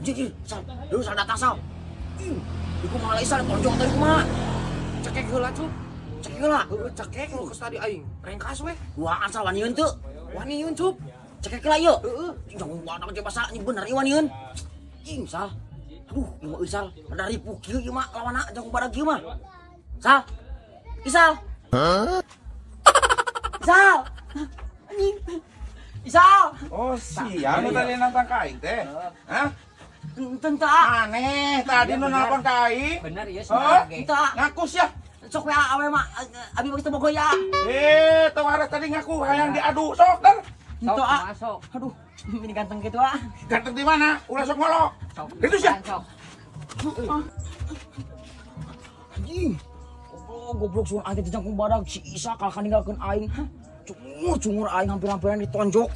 Anjir, Sal. Duh, Sal datang, Sal. Ih, iku malah Isal tonjok tadi kumaha? Cekek heula, Cup. Cekek heula. Heeh, cekek nu geus tadi aing. Rengkas weh. Duaan, Sal, wanieun teu? Wanieun, Cup. Cekek heula ieu. Heeh. Jangkung badag jeung basa ini bener ieu wanieun. Ih, Sal. Aduh, ieu mah euy, Sal. Rada ripuh kieu ieu mah lawanna jangkung badag kieu mah. Sal. Isal. Isal. Anjing. Isal. Oh, sia nu tadi nantang ka aing teh. Hah? Ente ah. Aneh, tadi nu nelpon ka aing. Bener ya. Oh? Ente ah. Ngaku sia. Sok we awe mah abi mah geus teu bogoh ya. Eh, teu waras tadi ngaku hayang diadu. Sok ter. Ente ah. Masuk. Aduh, ini ganteng gitu ah. Ganteng di mana? Ulah sok ngolok. Itu sia. Sok. Anjing. Goblok, goblok suun aing teh jangkung badag si Isa kalah ninggalkeun aing. Hah? Cungur, cungur aing hampir-hampiran ditonjok.